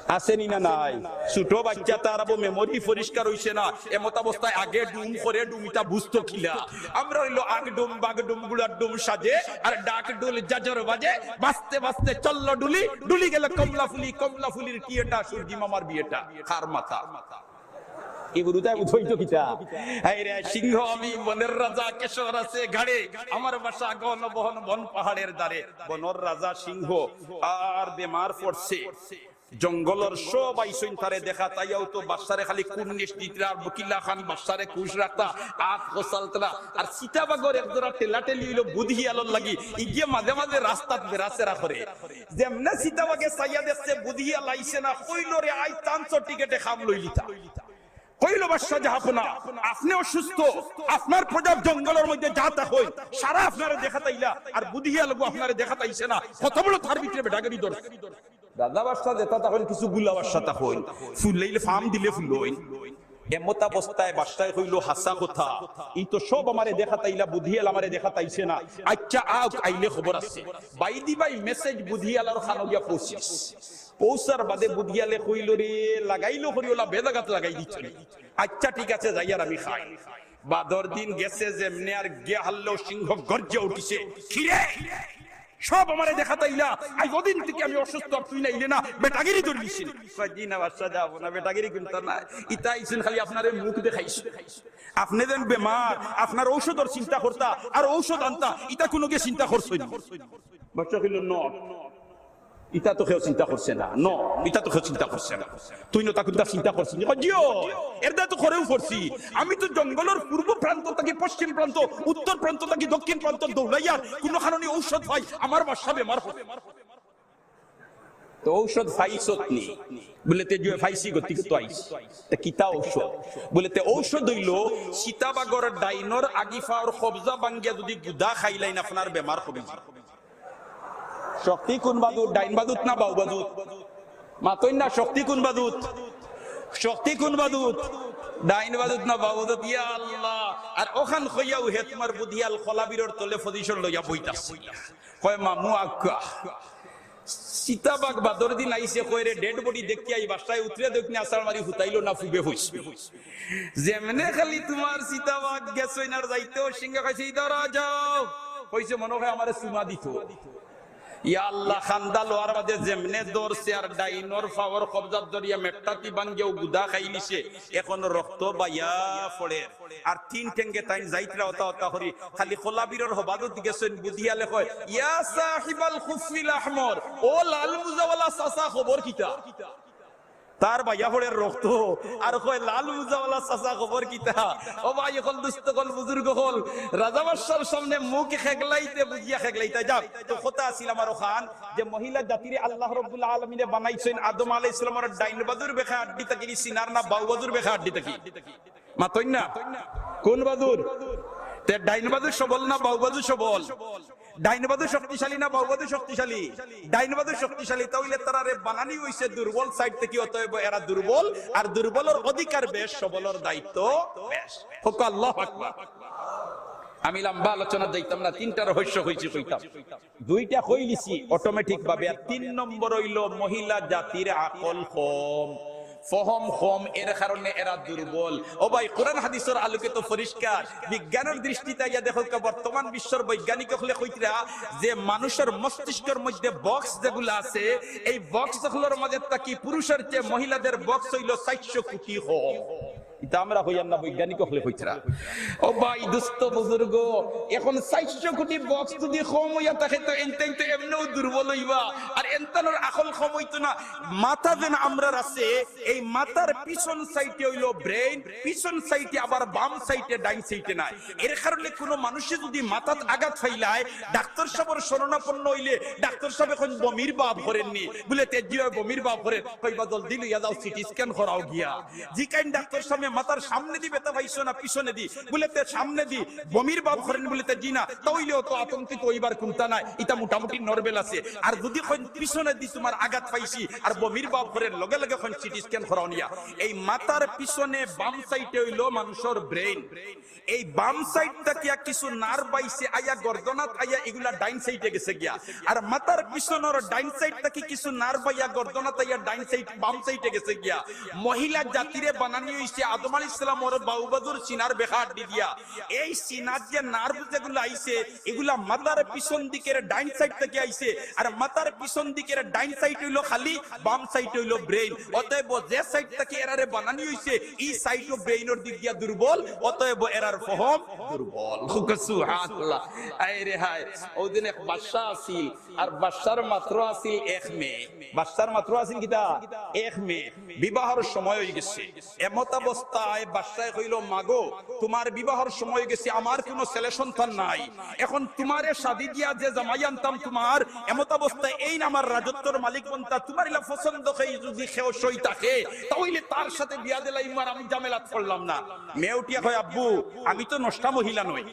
আছে নি না নাই? ছোট বাচ্চা, তার আবো মেমোরি পরিষ্কার অইছে না, এমতাবস্থায় আগে ডুম করে ডুম, ইটা বুঝতো কিলা? আমরা অইলো আগ ডুম, বাগ ডুম, গুড়ার ডুম সাজে, আর ডাক ডুল জাজর বাজে, বাজতে বাজতে চললো ডুলি, ডুলি গেল কমলা ফুলি, কমলা ফুলির কি এটা, সূর্যি মামার বিয়েটা, কার মাথা? ই বুরুতায় বুঝইতো কিতা? হায় রে, সিংহ আমি বনের রাজা, কেশর আছে ঘাড়ে, আমার বাসা ঘন বহন বন পাহাড়ের ধারে। বনর রাজা সিংহ আর বেমার পড়ছে। জঙ্গলর সব আইছইন তারে দেখাত, আইয়াও তো বাদশারে খালি কুর্নিশ দিতরা, আর কিলা খান বাদশারে খুশ রাখতা, আত খোসালতরা। আর চিতাবাঘর এক জোড়া ঠেলাঠেলি অইলো বুদহিয়ালর লাগি, ইগিয়ে মাঝে মাঝে রাস্তাত বেড়াছেড়া করে। যেমনে চিতাবাঘে চাইয়া দেখছে বুদহিয়াল আইছে না, কইলো, "রে, আইজ চান্সর টিকেটে কাম লইলিতা।" কইলো, "বাদশা জাহাপনা, আপনে অসুস্থ, আপনার প্রজা জঙ্গলর মধ্যে যা থাকইন, সারা আপনারে দেখাত আইলা, আর বুদহিয়ালগু আপনারে দেখাত আইছে না, কত বড় তার ভিতরে বেটাগিরি ধরছে।" রাজা বাদশা যেতা থাকইন, কিছু গুলা বাদশা থাকইন, ফুলাইলে ফাম দিলে ফুলইন। এমতাবস্থায় বাদশায় কইলো, "হাছা কথা, ই তো সব আমারে দেখাত আইলা, বুদহিয়াল আমারে দেখাত আইছে না। আইচ্ছা, আউক, আইলে খবর আছে।" By the by message বুদহিয়ালর কানো গিয়া পৌঁছিছে। পৌঁছার বাদে বুদহিয়ালে কইলো, "রে, লাগাইলো করি অলা বেজাগাত লাগাই দিছো নি। আইচ্ছা, ঠিক আছে, যাইয়ার আমি খাই।" বাদর দিন গেছে যেমনে, আর গিয়া হারলেউ সিংহ গর্জিয়া উঠিছে, "কিরে, সব আমারে দেখাত আইলা, আইজ অদিন থাকি আমি অসুস্থ, আর তুই না আইলে না, বেটাগিরি ধরলিছে নি?" কয়, "জি না বাদশা, যাবো না, বেটাগিরি কুন্তা নায়। ইতা আইছইন খালি আপনারে মুখ দেখাইছে। আপনে যেন বেমার, আপনার ঔষধর চিন্তা করতা, আর ঔষধ আনতা, ইতা কুনুগিয়ে চিন্তা করছইন নি?" বাদশা কইল, "No, ইতা তো কেউ চিন্তা করছে না, no, ইতা তো কেউ চিন্তা করছে না।" তুই নতা কুন্তা চিন্তা করছস নি? কয়, "জি অয়, এর দ্বারা তো করেও পড়ছি। আমি তো জঙ্গলর পূর্ব প্রান্ত থাকি পশ্চিম প্রান্ত, উত্তর প্রান্ত থাকি দক্ষিণ প্রান্ত দৌড়াইয়ার কুনু কারণে ঔষধ পাই, আমার বাদশা বেমার অয়।" তো ঔষধ পাইছত নি? বুলে, "তে জুয়ে পাইছি, গতিকে তো আইছি।" "তে কিতা ঔষধ?" বুলে, "তে ঔষধ অইলো চিতাবাঘর ডাইনর আগি পাওর কবজা ভাঙ্গিয়া যুদি গুদা খাইলাইন, আপনার বেমার কমি যাইবো।" শক্তি কুন বাজুত, ডাইন বাজুত না বাউ বাজুত? মাতইন না, শক্তি কুন বাজুত? শক্তি কুন বাজুত? ডাইন বাজুত না বাউ বাজুত? ইয়া আল্লাহ! আর অখান কইয়াউ হে তুমার বুধিয়াল কলাবিরর তলে position লইয়া বইতাছে। কয়, "মামু আক্কা।" চিতাবাঘ বাদর দিন আইছে, কয় রে, dead body দেখিয়া ই বাদশায় উতরে দেখনি আছাড় মারি হুতাইলো না ফুবে অইছে। যেমনে খালি তুমার চিতাবাঘ গেছইন আর যাইতেউ সিংহে কইছে, "ইদারা যাও।" কইছে, "মনো অয় আমারে চুমা দিতো।" ইয়া আল্লাহ, কান্দা লওয়ার বাদে যেমনে ধরছে আর ডাইনর পাওর কবজাত ধরিয়া মেট্টাতি ভাঙ্গিয়াউ গুদা খাইলিছে, অখন রক্ত বাইয়া পড়ের। আর তিন ঠেঙ্গে তাইন যাইতরা অতা অতা করি, খালি কলাবিরর হবাদত গেছইন, বুধিয়ালে কয়, "ইয়া সাহিবাল খুফিল আহমর, ও লাল মুজাওয়ালা চাচা, খবর কিতা?" তার বাইয়া পড়ের রক্ত, আর কয়, "লাল মুজাওয়ালা চাচা, খবর কিতা?" ও ভাই অকল, দুস্ত অকল, বুজুর্গ অকল, রাজা বাদশার সামনে মুখ খেগলাইতে বুঝিয়া খেগলাইতা। যাক, তো কথা আছিল আমার অখান যে মহিলা জাতিরে আল্লাহ রাব্বুল আলামিনে বানাইছইন আদম আলাইহিস সালামর ডাইন বাজুর বেকা আড্ডি থাকি নি, সিনার না বাউ বাজুর বেকা আড্ডি থাকি? মাতইন না। কুন বাজুর? তে ডাইন বাজু সবল না বাউ বাজু সবল? ডাইন বাজু শক্তিশালী না বাউ বাজু শক্তিশালী? ডাইন বাজু শক্তিশালী। তা অইলে তারারে বানানি অইছে দুর্বল side থাকি, অতএব এরা দুর্বল, আর দুর্বলর অধিকার বেশ, সবলর দায়িত্ব বেশ। কউক্কা আল্লাহু আকবার। আমি লম্বা আলোচনা যাইতাম না, তিনটা রহস্য কইছি, কইতাম। দুইটা কইলিছি automatic ভাবে। আর তিন নম্বর অইলো মহিলা জাতির আকল কম, ফহম কম, এর কারণে এরা দুর্বল। ও ভাই, কোরআন হাদিসর আলোকে তো পরিষ্কার, বিজ্ঞানর দৃষ্টিতে আইয়া দেখউক্কা, বর্তমান বিশ্বর বৈজ্ঞানিক অকলে কইতরা যে মানুষর মস্তিষ্কর মধ্যে box যেগুলা আছে, এই box অকলর মাঝে থাকি পুরুষর চেয়ে মহিলাদের box অইলো চাইরশো কোটি কম। ইতা আমরা কইয়ার না, বৈজ্ঞানিক অকলে কইতরা। ও ভাই, দুস্ত বুজুর্গ, অখন চাইরশো কোটি box যুদি কম অইয়া থাকে, তো এনতাইন তো এমনেউ দুর্বল অইবা, আর এনতানোর আকল কম অইতো না। মাথা যেন আমরার আছে, এই মাথার পিছন side-এ অইলো brain, পিছন side-এ আবার বাম side-এ, ডাইন side-এ নায়। এর কারণে কুনু মানুষে যুদি মাথাত আঘাত পাইলায়, ডাক্তর সাবর শরণাপন্ন অইলে ডাক্তর সাবে কইন, "বমির ভাব করের নি?" বুলে, "তে জি অয়, বমির ভাব করের।" কইবা, "জলদি লইয়া যাও, সিটি স্ক্যান করাও গিয়া।" জিকাইন ডাক্তর সাবে, "মাথার সামনেদি ব্যথা পাইছো না পিছনেদি?" বুলে, "তে সামনেদি।" "বমির ভাব করের নি?" বুলে, "তে জি না।" তা অইলেও তো আতঙ্কিত অইবার কুন্তা নাই, ইতা মোটামুটি normal আছে। আর যুদি কইন, "পিছনেদি তুমার আঘাত পাইছি আর বমির ভাব করের," লগে লগে কইন, "সিটি স্ক্যান করাও নিয়া।" এই মাথার পিছনে বাম side-এ অইলো মানুষর brain। এই বাম side থাকিয়া কিছু nerve আইছে, আইয়া গর্দনাত আইয়া ইগুলা ডাইন side-এ গেছে গিয়া। আর মাথার পিছনর ডাইন side থাকি কিছু nerve আইয়া গর্দনাত আইয়া ডাইন side, বাম side-এ গেছে গিয়া। মহিলা জাতিরে বানানি অইছে আদম আলাইহিস সালামর বাউ বাজুর সিনার বেকা আড্ডি দিয়া। এই সিনার যে nerve যেগুলা আইছে, ইগুলা মাথার পিছন দিকের ডাইন side থাকি আইছে, আর মাথার পিছন দিকের ডাইন side অইলো খালি, বাম side অইলো brain। অতএব যে side থাকি এরারে বানানি অইছে, ই side-ও brain-র দিক দিয়া দুর্বল, অতএব এরার ফহম দুর্বল। কউক্কা সুবহানাল্লাহ। আয় রে হায়, অউ দিন এক বাদশা আছিল, আর বাদশার মাত্র আছিল এক মেয়ে। বাদশার মাত্র আছিল কিতা? এক মেয়ে। বিবাহর সময় অইগেছে। এমতাবস্থায় বাদশায় কইলো, "মাগো, তুমার বিবাহর সময় অইগেছে, আমার কুনু ছেলে সন্তান নাই। অখন তুমারে শাদি দিয়া যে জামাই আনতাম তুমার, এমতাবস্থায় এইন আমার রাজত্বর মালিক বনতা, তুমার ইলা পছন্দ অই যুদি কেউ সই থাকে, তা অইলে তার সাথে বিয়া দিলাইমু, আর আমি ঝামেলাত পড়লাম না।" মেয়ে উঠিয়া কয়, "আব্বু, আমি তো নষ্টা মহিলা নই।"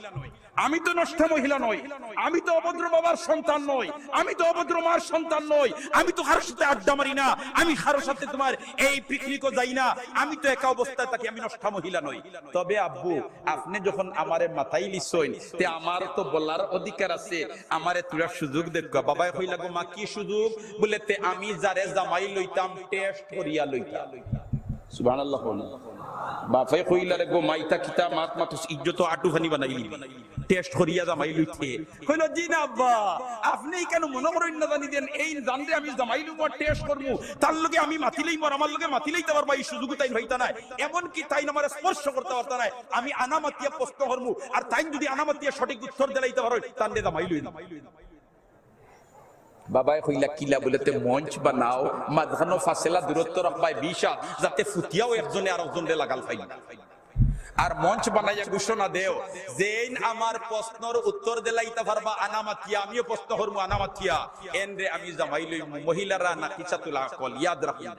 আমি তো নষ্টা মহিলা নই, আমি তো অভদ্র বাবার সন্তান নই, আমি তো অভদ্র মার সন্তান নই, আমি তো কারোর সাথে আড্ডা মারি না, আমি কারোর সাথে তুমার এই পিকনিকও যাই না, আমি তো একা অবস্থায় থাকি, আমি নষ্টা মহিলা নই। তবে আব্বু, আপনে যখন আমারে মাতাইলিছইন, তে আমার তো বলার অধিকার আছে, আমারে থুড়া সুযোগ দেউক্কা। বাবায় কইলা, "গো মা, কি সুযোগ?" বুলে, "তে আমি যারে জামাই লইতাম, test করিয়া লইতাম।" সুবহানাল্লাহ কউক্কা। বাফে কইলা, "রে গো মা, ইতা কিতা মাত মাতস, ইজ্জতো আটু ফানি বানাইলি, test করিয়া জামাই লইতে।" কইলো, "জি না আব্বা, আপনে ইখান মনো করইন না জানি দেন, এইন যানরে আমি জামাই লইমু আর test করমু, তার লগে আমি মাতিলাইমু আর আমার লগে মাতিলাইতা পারবা, ই সুযোগ তাইন পাইতা নায়। এমনকি তাইন আমারে স্পর্শ করতা পারতা নায়। আমি আনা মাতিয়া প্রশ্ন করমু, আর তাইন যুদি আনা মাতিয়া সঠিক উত্তর দিলাইতা পারইন, তানরে জামাই লইমু।" বাবায় কইলা, "কিলা?" বুলে, "তে মঞ্চ বানাও, মাঝখানো ফাসেলা দূরত্ব রাখবায় বিশ হাত, যাতে ফুটিয়াও একজনে আরকজনরে লাগাল পাইন না। আর মঞ্চ বানাইয়া ঘোষণা দেও, যেইন আমার প্রশ্নর উত্তর দিলাইতা পারবা আনা মাতিয়া, আমিও প্রশ্ন করমু আনা মাতিয়া, এনরে আমি জামাই লইমু।" মহিলারা নাকিসাতুল আকল, ইয়াদ রাখইন।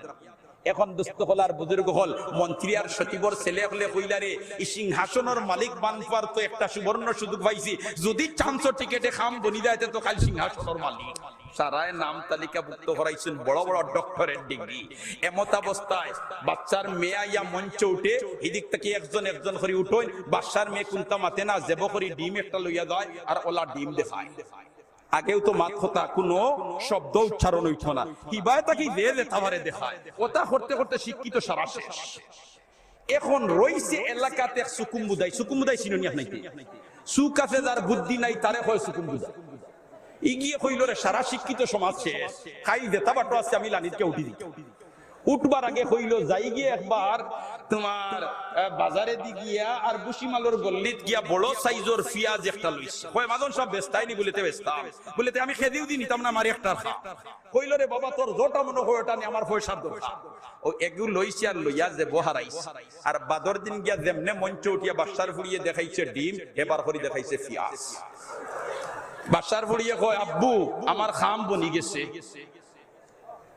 এখন দোস্ত অকল আর বুজুর্গ অকল, মন্ত্রী আর সচিবর ছেলে অকলে কইলা রে, "ই সিংহাসনর মালিক বানফার তো একটা সুবর্ণ সুযোগ পাইছি, যদি চান্সর টিকেটে কাম বনি যায়, তে তো কাইল সিংহাসনর মালিক।" সারায় নাম তালিকাভুক্ত করাইছইন, বড় বড় ডক্টরেট ডিগ্রি। এমতাবস্থায় বাদশার মেয়ে আইয়া মঞ্চে উঠে, হিদিক থাকি একজন একজন করি উঠইন, বাদশার মেয়ে কুন্তা মাতে না, জেবো করি ডিম একটা লইয়া যায় আর অলা ডিম দেখায়। আগেও তো মাত কথা, কুনু শব্দ উচ্চারণ অইতো না। কিবায় থাকি যে যেতা পারে দেখায়। অতা করতে করতে শিক্ষিত সারা শেষ। এখন রইছে এলাকাত এক সুকুম্বুদাই। সুকুম্বুদাই চিনইন নি আপনাইনতে? সুখ আছে যার, বুদ্ধি নাই, তারে কয় সুকুম্বুদাই। ইগিয়ে কইলো রে, "সারা শিক্ষিত সমাজ শেষ, কাইল যেতা বাটো আছে আমি লানিত গিয়া উঠি দিতাম।" উঠবার আগে কইলো, "যাইগি একবার তুমার, আহ, বাজারেদি গিয়া আর ভুসিমালর গল্লিত গিয়া বড় সাইজর পিয়াজ একটা লইছি।" কয়, "মাজন সাব, বেচতায় নি?" বুলে, "তে বেচতাম।" বুলে, "তে আমি কেজিউ দি নিতাম না, আমার একটার খা।" কইলো, "রে বাবা, তোর যেটা মনো কয় ওটা নে, আমার পয়সার দরকার।" অউ এগু লইছে আর লইয়া জেবো হারাইছে। আর বাদর দিন গিয়া যেমনে মঞ্চে উঠিয়া বাদশার ফুড়িয়ে দেখাইছে ডিম, হেবার করি দেখাইছে পিয়াজ। বাদশার ফুড়িয়ে কয়, "আব্বু, আমার কাম বনি গেছে।"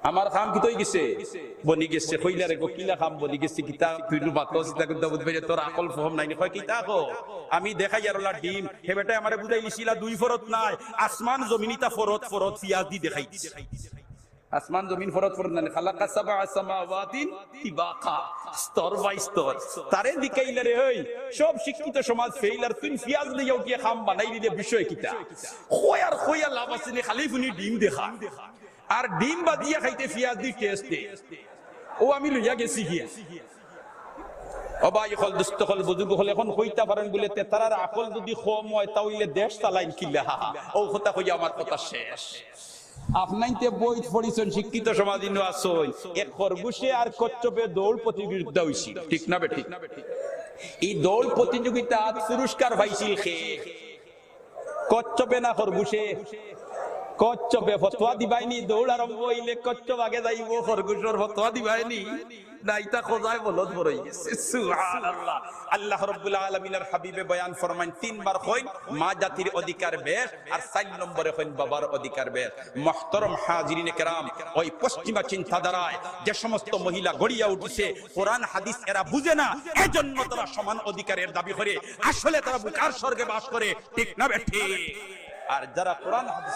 "আমার কাম কিতা অই গেছে?" "বনি গেছে।" কইলা, "রে গো, কিলা কাম বনি গেছে? কিতা তুই নু বাতস, ইতা কুন্তা বুঝবে রে, তোর আকল ফহম নাই নি।" কয়, "কিতা কও? আমি দেখাইয়ার অলা ডিম, হে বেটায় আমারে বুঝাইলিছে ইলা দুই ফরত নায়, আসমান জমিন ইতা ফরত ফরত পিয়াজ দি দেখাই দিছে।" আসমান জমিন ফরত ফরত নায়, খালাকা সাবআ সামাওয়াতিন তিবাকা, স্তর by স্তর। তারে জিকাইলা রে, "ওই, সব শিক্ষিত সমাজ ফেইল আর তুই পিয়াজ দিয়া উঠিয়া কাম বানাই দিলে বিষয় কিতা?" কয় আর কইয়া লাভ আছে নি, খালি ফুনি ডিম দেখা। আর ডিম বাজিয়া খাইতে পিয়াজ দি টেস্ট দে। অউ আমি লইয়া গেছি গিয়া। ও ভাই অকল, দোস্ত অকল, বুজুর্গ অকল, এখন কইতা পারইন বুলে তে তারার আকল যদি কম অয়, তা অইলে দেশ চালাইন কিলা? অউ কথা কইয়া আমার কথা শেষ। আপনাইনতে বইত পড়ছইন, শিক্ষিত সমাজ ইনো আছইন, এক খরগোশে আর কচ্ছপে দৌড় প্রতিযোগিতা অইছিল, ঠিক না বেঠিক? ই দৌড় প্রতিযোগিতাত পুরস্কার পাইছিল কে? কচ্ছপে না খরগোশে? কচ্ছপে। ফতোয়া দিবায়নি, দৌড় আরম্ভ অইলে কচ্ছপ আগে যাইবো, খরগোশর ফতোয়া দিবায়নি? না, ইতা খোজায় বলদ বড় অই গেছে। সুবহানাল্লাহ। আল্লাহ রাব্বুল আলামিনর হাবিবে বয়ান ফরমাইন, তিনবার কইন, মা জাতির অধিকার বেশ, আর চাইর নম্বরে কইন, বাবার অধিকার বেশ। মুহতারাম হাজিরিনে কেরাম, ওই পশ্চিমা চিন্তাধারায় যে সমস্ত মহিলা গড়িয়া উঠছে, কোরআন হাদিস এরা বুঝে না, এজন্য তারা সমান অধিকারের দাবি করে। আসলে তারা বুকার স্বর্গে বাস করে, ঠিক না বেঠিক? আর যারা কোরআন হাদিস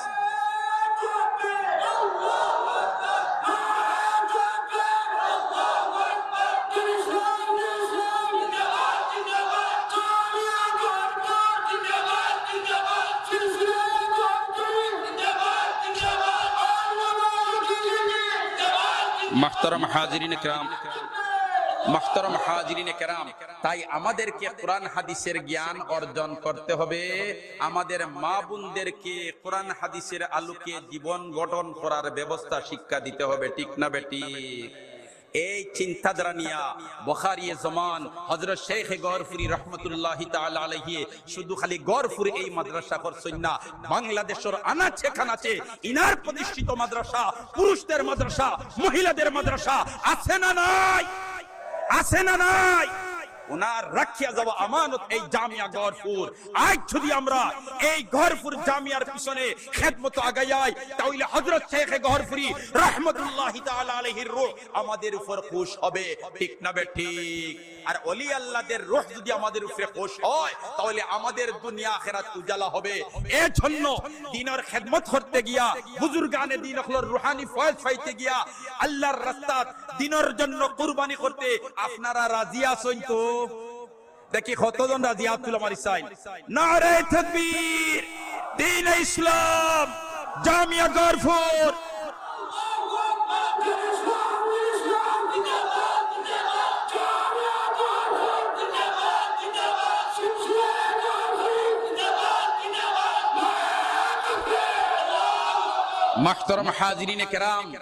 মুহতারাম হাজিরিনে কেরাম, মুহতারাম হাজিরিনে কেরাম, তাই আমাদেরকে কোরআন হাদিসের জ্ঞান অর্জন করতে হবে। আমাদের মা বোনদেরকে কোরআন হাদিসের আলোকে জীবন গঠন করার ব্যবস্থা, শিক্ষা দিতে হবে, ঠিক না বেঠিক? এই চিন্তাধারা নিয়া বুখারিয়ে জমান হযরত শেখে গহরপুরী রহমতুল্লাহি তাআলা আলাইহি শুধু খালি গহরপুরে এই মাদ্রাসা করছইন না, বাংলাদেশর আনাচে কানাচে ইনার প্রতিষ্ঠিত মাদ্রাসা, পুরুষদের মাদ্রাসা, মহিলাদের মাদ্রাসা আছে না নাই? আছে না নাই? ওনার রাখিয়া যাওয়া আমানত এই জামিয়া গহরপুর। আইজ যদি আমরা এই গহরপুর জামিয়ার পিছনে খেদমত আগাইয়াই, তাহলে হযরত শেখে গহরপুরী রহমতুল্লাহি তাআলা আলাইহির রূহ আমাদের উপর খুশ হবে, ঠিক না বেঠিক? আর অলি আল্লাহদের রূহ যদি আমাদের উপরে খুশ হয়, তাহলে আমাদের দুনিয়া আখিরাত উজালা হবে। এজন্য দ্বীনর খেদমত করতে গিয়া, বুজুর্গানে দ্বীন অকলর রুহানি ফয়েজ পাইতে গিয়া, আল্লাহর রাস্তাত দ্বীনর জন্য কুরবানি করতে আপনারা রাজি আছইন তো? দেখি কতজন রাজি, আত তুলা মারি চাইন। নারায়ে তাকবীর, দ্বীনে ইসলাম, জামিয়া গহরপুর। মুহতারাম হাজিরিনে কেরাম,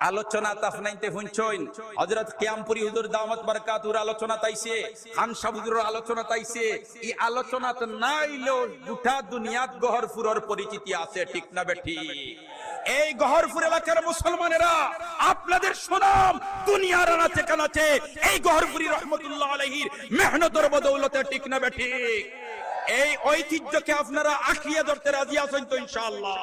আলোচনাত আপনাইনতে হুনছইন, হযরত কিয়ামপুরী হুজুর দামাত বারাকাতুহুর আলোচনাত আইছে, খান সাব হুজুরর আলোচনাত আইছে। ই আলোচনাত না আইলেও গোটা দুনিয়াত গহরপুরর পরিচিতি আছে, ঠিক না বেঠিক? এই গহরপুর এলাকার মুসলমানেরা, আপনাদের সুনাম দুনিয়ার আনাচে কানাচে এই গহরপুরি রহমতুল্লাহ আলাইহির মেহনতর বদৌলতে, ঠিক না বেঠিক? এই ঐতিহ্যকে আপনারা আঁকড়িয়ে ধরতে রাজি আছেন তো ইনশাআল্লাহ?